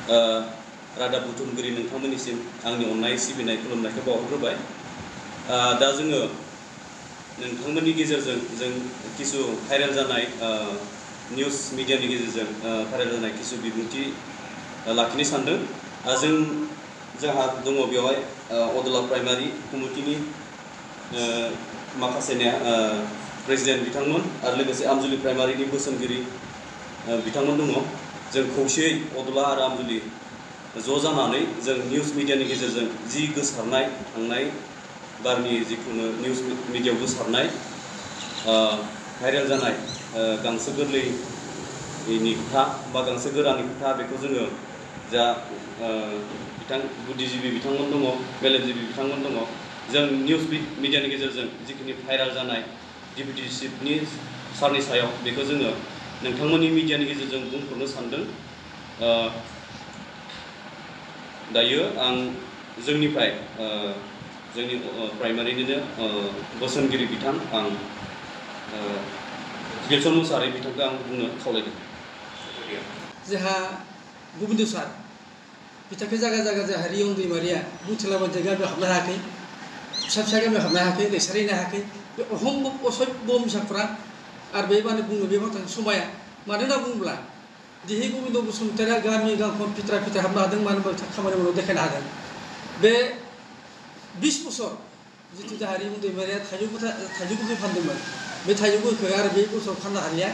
रादाब बुथुमगिरि नोंथांमोननिसिम आंनि अननाय सिबिनाय खुलुमनायखौ बावहरग्रोबाय। दा जोङो नोंथांमोननि गेजेरजों जों किसु भाइरेल जानाय निउज मिडियानि गेजेरजों भाइरेल जानाय किसु बिबुंथि लाखिनो सानदों। जोंहा दङ बेवहाय अदला प्राइमारि कमिटिनि माखासे प्रेसिडेन्ट बिथांमोन आरो लोगोसे आमजुलि प्राइमारिनि बोसोनगिरि बिथांमोन दङ। जों खौसेयै अदला आरो आमजुलि ज' जानानै जों निउज मिडियानि गेजेरजों जि गोसारनाय थांनाय बारनि जिखुनु निउज मिडियायाव गोसारनाय भाइरेल जानाय गांसो गोरलैनि खोथा बा गांसो गोरानि खोथा बेखौ जोङो जा बुद्धिजिबि बिथांमोन दङ, मेलेमजिबि बिथांमोन दङ, जों निउज मिडियानि गेजेरजों जिखिनि भाइरेल जानाय डिप्युटि चिफनि सारनि सायाव बेखौ जोङो नोंथांमोननि मिडियानि गेजेरजों बुंहरनो सानदों। दायो आं जोंनिफ्राय जोंनि प्राइमारिनिनो बोसोनगिरि बिथां आं गिलसन मुसाहारि बिथांखौ आं बुंनो खावलायदों। जोंहा गोविन्द सार बिथांखौ जायगा जायगा जोंहा रियन दैमारिया बुंथिलाबायदों गामियाव हाबनो हायाखै, फिसा फिसा गामियाव हाबनो हायाखै, लेक्सारहैनो हायाखै। बे असभ्य मिसाफोरा आरो बे माने बुंनो बे बाथ्राखौ समाया। मानो होनना बुङोब्ला दिनै गोविन्द बसुमतारिया गामि गांखन फित्रा फित्रा हाबनो हादों, मानो होनबा खामानि मावनो देखायनो हादों। बे 20 बोसोर जितु जोंहा रियन दैमारिया थाइजौ गोखै फानदोंमोन, बे थाइजौ गोखै आरो बे बोसोराव फाननो हालिया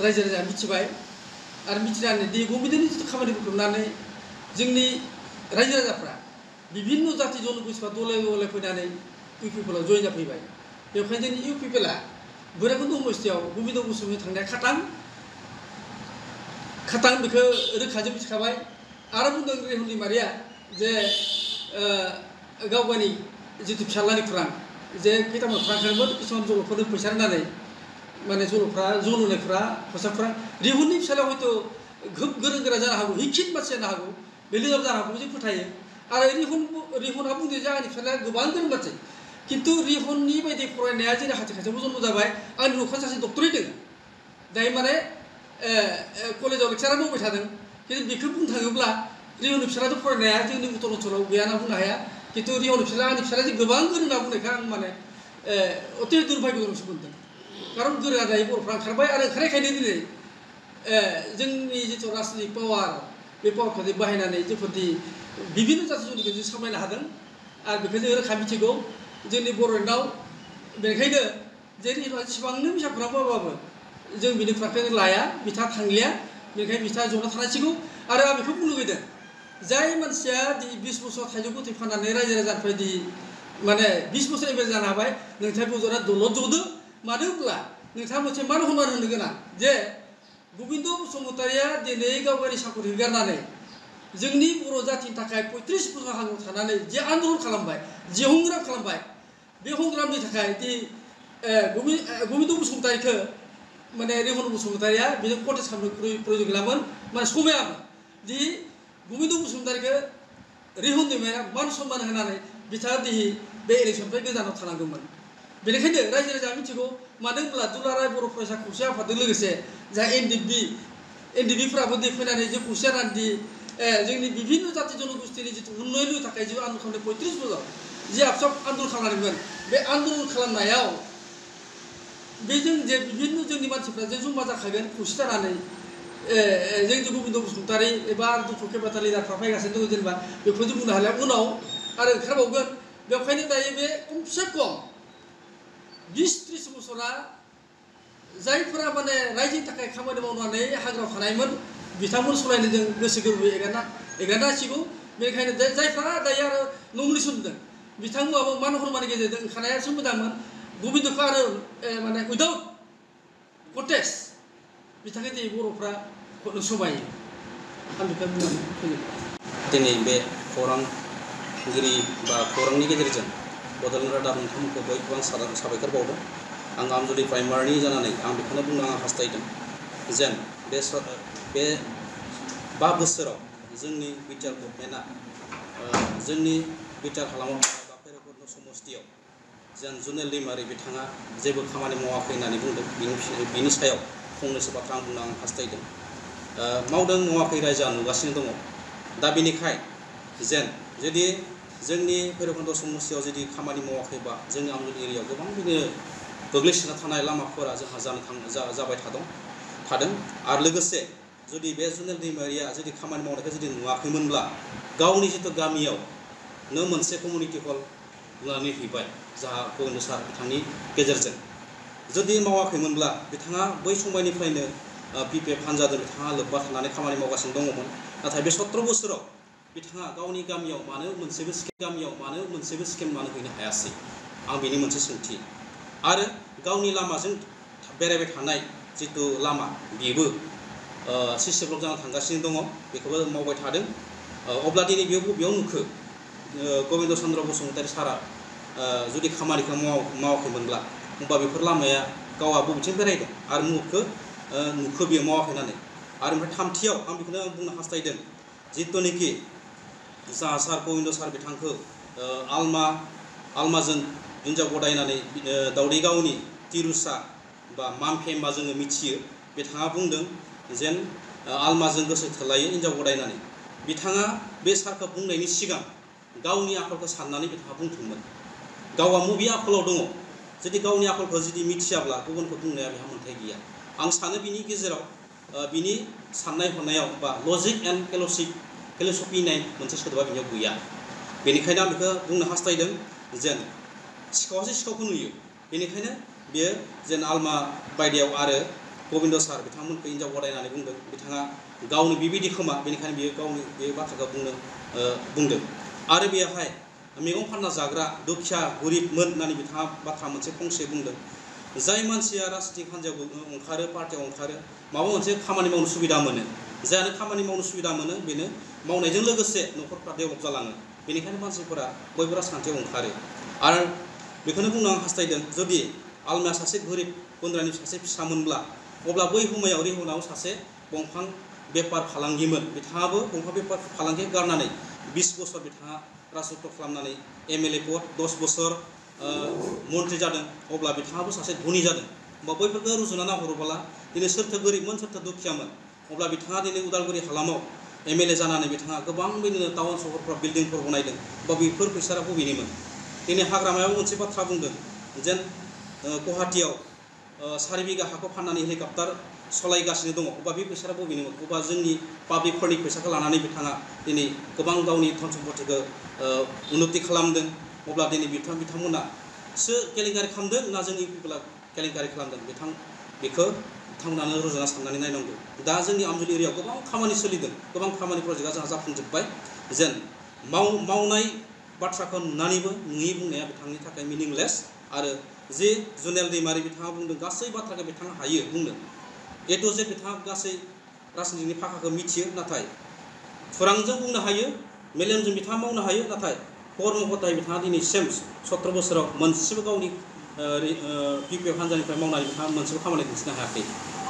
रायजो राजाया मिथिबाय। आरो मिथिनानै दि गभर्नमेन्टनि जितु खामानिफोरखौ नुनानै जोंनि रायजो राजाफ्रा बिभिन्न जाति जनगोष्ठीफ्रा दले दले फैनानै इउ पि पि एल आव जयेन जाफैबाय। बेवहाय जोंनि इउ पि पि एल आ भैरबकुन्द समस्तियाव गोविन्द बसुमतारि थांनाया खाटां बेखौ रोखाजों मिथिखाबाय। आरो बुंदों रिहन दैमारिया जे गावगावनि जितु फिसाज्लानि खुरां जे खैथामान खुरांखामोन किसुमान जलफोरनो फैसा होनानै माने जलफ्रा जलनायफ्रा फैसाफ्रा रिहननि फिसाज्लाया हयथ' खोब गोरों गोरा जानो हागौ, हिखित मानसि जानो हागौ, बे लोङाब जानो हागौ जों फोथायो। आरो रिहना बुंदों जे आंनि फिसाज्लाया गोबां गोरों मानसि, खिन्थु रिहननि बायदि फरायनाया जोंनि खाथि खाथियावबो जन्म जाबाय। आंनि न'खराव सासे डक्टरेट दङ, दायो माने कलेजाव लेक्सारार मावबाय थादों। खिन्थु बेखौ बुंनो थाङोब्ला रिहननि फिसाज्लाथ' फरायनाया जोंनि उत्तर ओनसोलाव गैया होनना बुंनो हाया। खिन्थु रिहननि फिसाज्ला आंनि फिसाज्लाया गोबां गोरों होनना बुंनायखाय आं माने अति दुर्भाग्यजोंसो मोनदों। खारन गोरोंआ दायो बर'फ्रा ओंखारबाय आरो ओंखारनायखायनो दिनै जोंनि जिथु राजनितिक पावार बे पावारखौ जों बाहायनानै जोंफोरदि बिभिन्न जाति जनखौ जों सामलायनो हादों। आरो बेखौ जों रोखा मिथिगौ जोंनि बर'नाव। बेनिखायनो जे रिहना जेसेबांनो बिसा खुरां मावाबाबो जों बिनि खुरांखौ लाया, बिथाङा थांलिया। बेनिखायनो बिथाङा जना थानांसिगौ। आरो आं बेखौ बुंनो लुबैदों, जाय मानसिया 20 बोसोर थाइजौ गोथै फाननानै रायजो राजानिफ्राय माने 20 बोसोर एम एल ए जानो हाबाय, नोंथाङा बुजना दलद जदो। मानो होनब्ला नोंथाङा मोनसे मान सनमान होनो गोनां जे गोविन्द बसुमतारिया दिनै गावगावनि साकरि गारनानै जोंनि बर' जातिनि थाखाय 35 बोसोर हाग्रायाव थानानै जे आन्दलन खालामबाय, जे संग्राम खालामबाय, बे संग्रामनि थाखाय दि गोविन्द बसुमतारिखौ माने रिहन बसुमतारिया बेजों कन्टेस्ट खालामनो प्रयजन गैयामोन, माने समायामोन दि गोविन्द बसुमतारिखौ रिहन दैमारिया मान सनमान होनानै बिथाङा दिनै बे इलेक्सननिफ्राय गोजानाव थानांगौमोन। बेनिखायनो रायजो राजाया मिथिगौ। मानो होनब्ला दुलाराय बर' फरायसा खौसे आफादजों लोगोसे जा एनडिबिफ्राबो फैनानै जों खौसे जानानै जोंनि बिभिन्न जाति जनगोष्ठीनि जितु उन्नयननि थाखाय जे आन्दलन खालामनाय 35 बोसोर जे आबसुआव आन्दलन खालामनायमोन, बे आन्दलन खालामनायाव बे जों जे बिभिन्न जोंनि मानसिफ्रा जे जमा जाखागोन खौसे जानानै जोंनि गोविन्द बसुमतारि एबा दुखु केपिटेल लिडारफ्रा फैगासिनो दङ। जेनेबा बेखौ जों बुंनो हालिया, उनाव आरो ओंखारबावगोन। बेखायनो दायो बे खमसे खम 20-30 बोसोरा जायफोरा माने रायजोनि थाखाय खामानि मावनानै हाग्रायाव थानायमोन, बिथांमोन सलायनो जों गोसो गोरबोयै एगारना होसिगौ। बेनिखायनो जायफ्रा दायो आरो नमिनेसन होदों बिथांमोनाबो मान सनमाननि गेजेरजों ओंखारनायासो मोजांमोन। गोविन्दखौ आरो माने उइदाउट कन्टेस्ट बिथांखौ दिनै बर'फ्रा समायो। आं बेखौ बुंनानै फोजोबबाय। दिनै बे खौरांगिरि बा खौरांनि गेजेरजों बड'लेण्ड रादाब नोंथांमोनखौ बयबो आं साबायखर बावदों। आं आमजुलि प्राइमारिनि जानानै आं बेखौनो बुंनो आं हास्थायदों जेन बे 5 बोसोराव जोंनि बिटिआर गभर्नमेन्टआ जोंनि बिटिआर हालामाव बा भैरबकुन्द समस्तियाव जेन जुनेल दैमारि बिथाङा जेबो खामानि मावाखै होननानै बुंदों। बिनि सायाव फंनैसो बाथ्रा आं बुंनो आं हास्थायदों। मावदों मावाखै रायजोआ नुगासिनो दङ। दा बेनिखाय जेन जुदि जोंनि भैरबखुन्द समस्यायाव जुदि खामानि मावाखैबा जोंनि आमजुलि एरियायाव गोबां बिदिनो गोग्लैसोना थानाय लामाफोरा जोंहा जाबाय थादों आरो लोगोसे जुदि बे जुनेल दैमारिया जुदि खामानि मावनायखौ जुदि नुवाखैमोनब्ला गावनि जितु गामियावनो मोनसे कमिउनिटि हल लुनानै हैबाय जाहा गबिन्द सार बिथांनि गेजेरजों जुदि मावाखैमोनब्ला बिथाङा बै समनिफ्रायनो पिपिएफ हान्जाजों बिथाङा लोब्बा थानानै खामानि मावगासिनो दङमोन नाथाय बे 17 बोसोराव बिथाङा गावनि गामियाव मानो मोनसेबो स्किम मानो हैनो हायासै आं बेनि मोनसे सोंथि आरो गावनि लामाजों बेरायबाय थानाय जितु लामा बेबो सिसि ब्लक जाना थांगासिनो दङ बेखौबो मावबाय थादों अब्ला दिनै बेयाव नुखो गबिन्द चन्द्र बसुमतारी सारा जुदि खामानिखौ मावाखैमोनब्ला होमबा बेफोर लामाया गावहा बबेथिं बेरायदों आरो नुखो बेयो मावाखै होननानै आरो ओमफ्राय थामथियाव आं बेखौनो बुंनो हास्थायदों जितुनिखि जा सार गबिन्द सार बिथांखौ आलमाजों हिन्जाव गदायनानै दावदै गावनि तिरुसा बा मामफे होनबा जोङो मिथियो बिथाङा बुंदों जेन आलमाजों गोसो थोलायो हिन्जाव गदायनानै बिथाङा बे सारखौ बुंनायनि सिगां गावनि आखलखौ साननानै बिथाङा बुंथोंमोन गावहा मबे आखलाव दङ जुदि गावनि आखलखौ जुदि मिथियाब्ला गुबुनखौ बुंनाया बेहा मोन्थाय गैया आं सानो बिनि गेजेराव बिनि साननाय हनायाव बा लजिक एन्ड फिलसफि नाय मोनसे सोदोबा बिनियाव गैया बेनिखायनो आं बेखौ बुंनो हास्थायदों जेन सिखावासो सिखावखौ नुयो बेनिखायनो बियो जेन आलमा बायदियाव आरो गबिन्द सार बिथांमोनखौ हिन्जाव गदायनानै बुंदों बिथाङा गावनि बेबायदि खोमा बेनिखायनो बियो गावनि बे बाथ्राखौ बुंदों आरो बेवहाय मैगं फानना जाग्रा दुखिया गोरिबमोन होननानै बिथाङा बाथ्रा मोनसे फंसे बुंदों जाय मानसिया राजनितिक हान्जायाव ओंखारो पार्टियाव ओंखारो माबा मोनसे खामानि मावनो सुबिदा मोनो जायानो खामानि मावनो सुबिदा मोनो बेनो मावनायजों लोगोसे न'खरफ्रा डेभेलप जालाङो बेनिखायनो मानसिफोरा बयबो राजखान्थियाव ओंखारो आरो बेखौनो बुंनो आं हास्थायदों जुदि आलमाया सासे गोरिब गुन्द्रानि सासे फिसामोनब्ला अब्ला बै समायाव रिहनाव सासे दंफां बेफार फालांगिमोन बिथाङाबो दंफां बेफार फालांगि गारनानै 20 बोसोर बिथाङा राजत्व खालामनानै एमएलए पद 10 बोसोर मन्त्रि जादों अब्ला बिथाङाबो सासे धनि जादों होमबा बैफोरखौ रुजुना नाहरोब्ला दिनै सोरथो गोरिबमोन सोरथो दुखियामोन अब्ला बिथाङा दिनै उदालगुरि हालामाव एमएलए जानानै बिथाङा गोबां बिदिनो टाउन सहरफ्राव बिल्डिंफोर बनायदों बा बेफोर फैसाया बबेनिमोन दिनै हाग्रामायाव मोनसे बाथ्रा बुंदों जेन गुवाहाटियाव 4 बिघा हाखौ फाननानै हेलिकप्टार सलायगासिनो दङ अब्ला बे फैसाया बबेनिमोन अब्ला जोंनि पाब्लिकफोरनि फैसाखौ लानानै बिथाङा दिनै गोबां गावनि धन सम्पतिखौ उन्नति खालामदों अब्ला दिनै बिथांमोनासो केलेंकारि खालामदों ना जोंनि पिपला केलेंकारि खालामदों बेखौ बिथांमोनानो रुजुना साननानै नायनांगौ दा जोंनि आमजुलि एरियायाव गोबां खामानि सोलिदों गोबां खामानि प्रजेक्टआ जोंहा जाफुंजोब्बाय जेन मावनाय बाथ्राखौ नुनानैबो नुयि बुंनाया बिथांनि थाखाय मिनिंलेस आरो जे जुनेल दैमारि बिथाङा बुंदों गासै बाथ्राखौ बिथाङा हायो बुंनो एटु जे बिथाङा गासै राजनीतिनि फाखाखौ मिथियो नाथाय खुरांजों बुंनो हायो मेलेमजों बिथाङा मावनो हायो नाथाय कर्मकथायै बिथाङा दिनैसिम 17 बोसोराव मोनसेबो गावनि पिपिएफ हान्जानिफ्राय मावनानै बिथाङा मोनसेबो खामानि दिन्थिनो हायाखै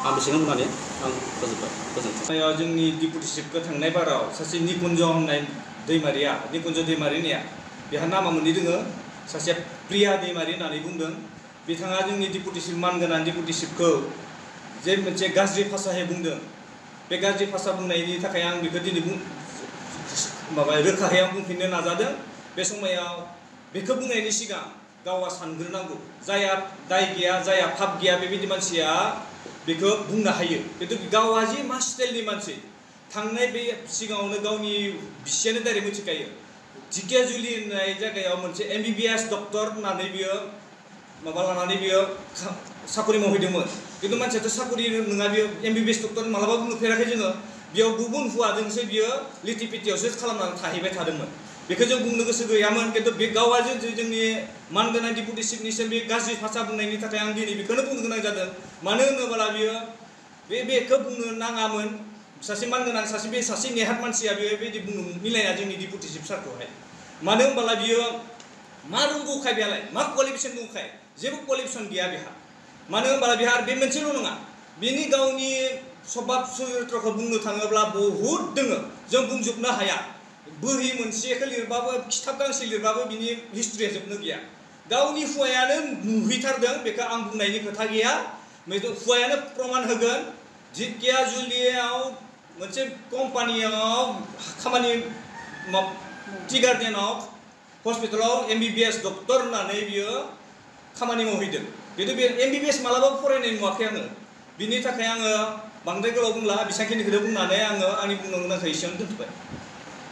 आं बेसेबां बुंनानै आं फोजोबबाय गोजोन्थों जोंनि डिपुटिशिपखौ थांनाय बाराव सासे निकुन्ज होननाय दैमारिया निकुन्ज दैमारिनिया बेहा नामा मोननै दोङो सासे प्रिया दैमारि होननानै बुंदों बिथाङा जोंनि डिपुटिशिप मानगोनां डिपुटिशिपखौ जे मोनसे गाज्रि भाषायै बुंदों बे गाज्रि भाषा बुंनायनि थाखाय आं बेखौ दिनै रोखायै आं बुंफिननो नाजादों बे समायाव बेखौ बुंनायनि सिगां गावआ सानग्रोनांगौ जायहा दाय गैया जायहा फाप गैया बेबायदि मानसिया बेखौ बुंनो हायो खिन्थु गावआ जि मा स्टाइलनि मानसि थांनाय बे सिगाङावनो गावनि बिसियानो डाइरेक्ट मिथिखायो ढेकियाजुलि होननाय जायगायाव मोनसे MBBS डक्टर होननानै बियो माबा लानानै बियो साकरि मावहैदोंमोन खिन्थु मानसियाथ' साकरि नङा बियो MBBS डक्टर मालाबाबो नुफेराखै जोङो बेयाव गुबुन हौवाजोंसो बियो लिटिपिटियावसो खालामनानै थाहैबाय थादोंमोन बेखौ जों बुंनो गोसो गैयामोन खिन्थु बे गावआ जे जोंनि मानगोनां डिपुटिशिपनिसिम बे गाज्रि भाषा बुंनायनि थाखाय आं दिनै बेखौनो बुंनो गोनां जादों मानो होनोब्ला बियो बेखौ बुंनो नाङामोन सासे मानगोनां सासे नेहाथ मानसिया बेबायदि बुंनो मिलाया जोंनि डिपुटिशिप सारखौहाय मानो होनब्ला बियो मा रोंगौखाय बेहालाय मा क्वालिफिकेसन दंखाय जेबो क्वालिफिकेसन गैया बेहा मानो होनब्ला बेहा बे मोनसेल' नङा बिनि गावनि सभाब चरित्रखौ बुंनो थाङोब्ला बहुद दोङो जों बुंजोबनो हाया बोहि मोनसेखौ लिरबाबो खिथाब गांसे लिरबाबो बिनि हिस्ट्रिया जोबनो गैया गावनि हुवायानो नुहैथारदों बेखौ आं बुंनायनि खोथा गैया हुवायानो प्रमान होगोन ढेकियाजुलियाव मोनसे कम्पानियाव खामानि टि गार्डेनाव हस्पिटालाव MBBS डक्टर होननानै बियो खामानि मावहैदों खिन्थु बे MBBS मालाबाबो फरायनाय नुवाखै आङो बिनि थाखाय आङो बांद्राय गोलाव बुंला बेसांखिनिखौनो बुंनानै आङो आंनि बुंनो गोनांखौ एसेयावनो दोनथ'बाय